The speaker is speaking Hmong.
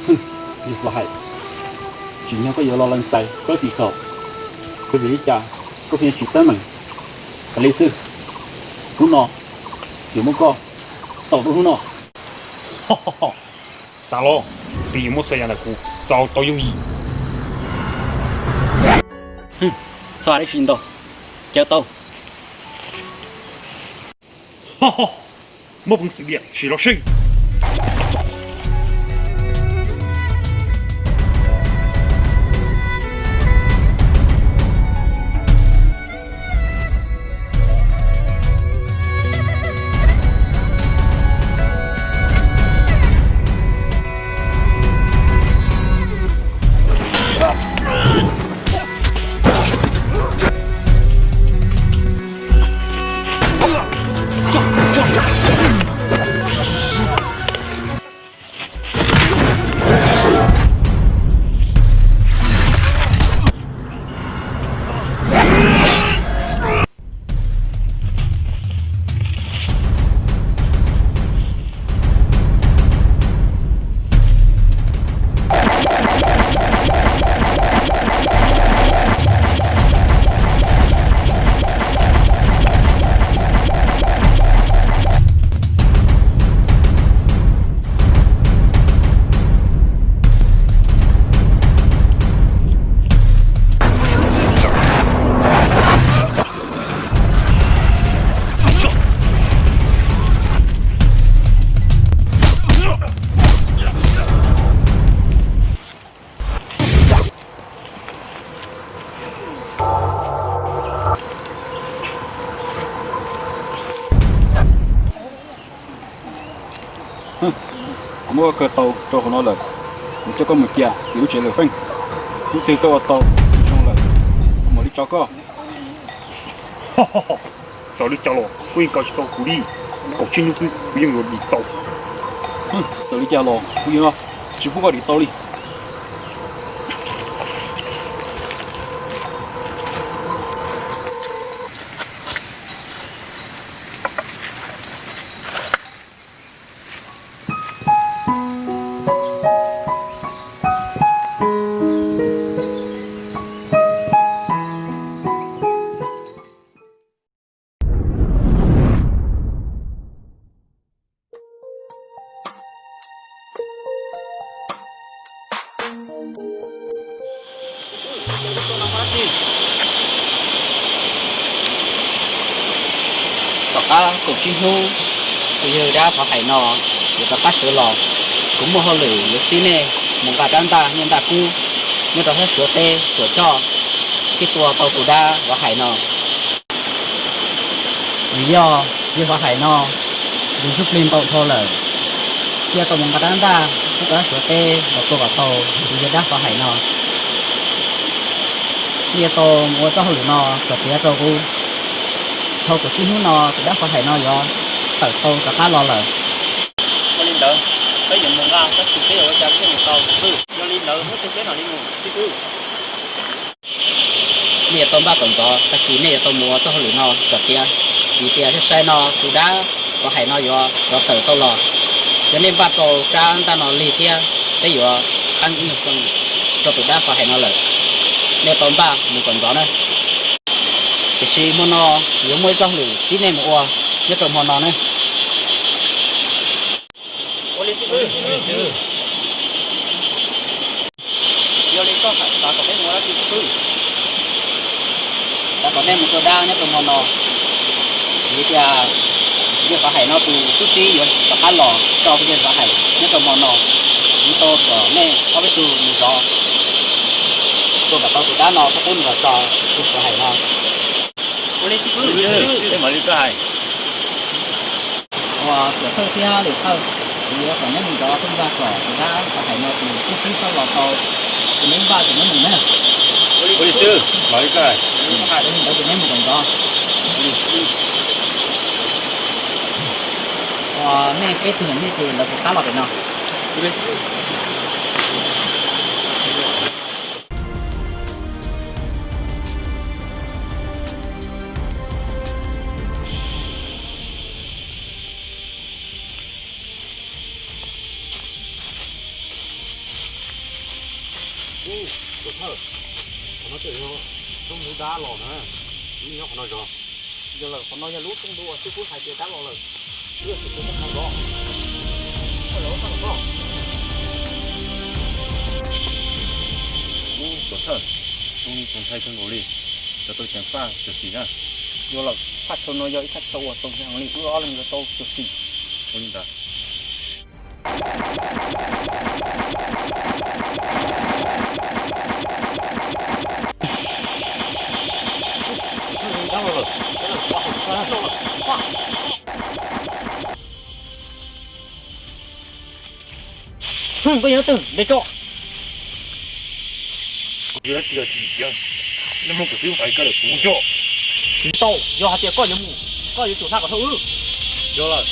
Yog kuv hais, tsim nyog koj yuav los lees txais koj txiv xaus, koj vim li cas koj pheej tsis teeb meem? Hais li xwb, hnub no yuav muab koj xaus rau hnub no. Xav los, twb yuav muab txhua yam ntawm kuv xaus tau yooj yim. Txhob hais dab tsi ntau, caw tau. Muaj peev xwm diam tsis los seb. Kuv muab kawg tau rau hauv no lawm, kuv coj koj mus cia tim lub tsev lawm Feej. Hnub twg koj ua tau zoo lawm, kuv mam li tso koj. Txawm li cas los koj yeej kaw tsis tau kuv li. Kaum tsib hnub xwb kuv yeej yuav dim tau. Txawm li cas los kuv yuav tsis pub koj dim tau li. Tom qab kaum tsib hnub, tus yawg dab Pov Hais no yuav rov qab sawv los. Kuv muaj hauj lwm yuav txib nej mus nqa rab ntaj nyiaj ntaj kub nyob rau sab Suav teb Suav choj thiab tua tau tus dab Pov Hais no. Vim yog yawg Pov Hais no, nws ntsuj plig ntau dhau lawm, thiaj tau mus nqa rab ntaj pub rau sab Suav teb los tua kom tau tus yawg dab Pov Hais no. Nej yuav tau mus ua txoj hauj lwm no kom tiav rau kuv. Dhau kaum tsib hnub no tus dab Pov Hais no yuav tawm tau rov qab los lawm. Ua li ntawd, peb yuav mus nqa tab sis peb yuav ua cas thiaj mus tau xib hwb? Yog li ntawd muab tej teb no li mus xib hwb. Nej yuav tau npaj kom ntxov, tag kis nej yuav tau mus ua txoj hauj lwm no kom tiav, vim tias sai sai no tus dab Pov Hais no yuav rov tawm tau los. Yog nej npaj tau rab ntaj no lig thiab, peb yuav qeeb ib nyuag xyoo rau tus dab Pov Hais no lawm. Nej yuav tau npaj mus kom ntxov na. Tiam sis hmo no yuav muaj ib txoj hauj lwm txib nej mus ua nyob rau hmo no na. Ua li xib hwb. Yog li koj xav kom peb mus ua dab tsi xib hwb? Xav kom nej mus tua dab nyob rau hmo no. Vim tias yawg Pov Hais no tus tub txib yuav rov qab los tso yawg Pov Hais nyob rau hmo no. Kuv tau kom nej ob peb tug mus zov, tua kom tau tus dab no thiab pub nws los tso tus Pov Hais no. Ua li xib hwb, peb mam li koj hais. Uas Tuam Thawj thiab Lwm Thawj, kuv yuav kom neb mus zov pheej vaj kom tus dab Pov Hais no tus tub txib txhob los tau, ces neb npaj ces neb mus na. Ua li xwb, mam li koj hais. Ua li ntawd ces neb mus kom ntxov. Uas nej peb tug nej ces lawv kuv qab los pem no. Ub, tuam thawj, qhov no twb yog lub ntug dab los na, wb nyob qhov no zov. Yog lawm, qhov no yog lub rooj ntug uas twb kuv hais tias dab los lawm. Wb yuav tsum tua cov no zov. Ub, tuam thawj, zoo li txaus ntshai kawg nkaus li, cov tau ceev faj xyuam xim na. Yog lawm, thaj chaw no yog ib thaj chaw uas txaus ntshai heev li, wb ob leeg yuav tau xyuam xim ua li ntawd. Koj yog leej twg? Npe tso. Kuv yog leej twg tsis ntsia, nej muab kuv xwb hais koj lawm kuv muab coj. Tsis tau, yog hais tias koj yuav mus, koj yuav tsum hla kom dhau wb. Yog lawm,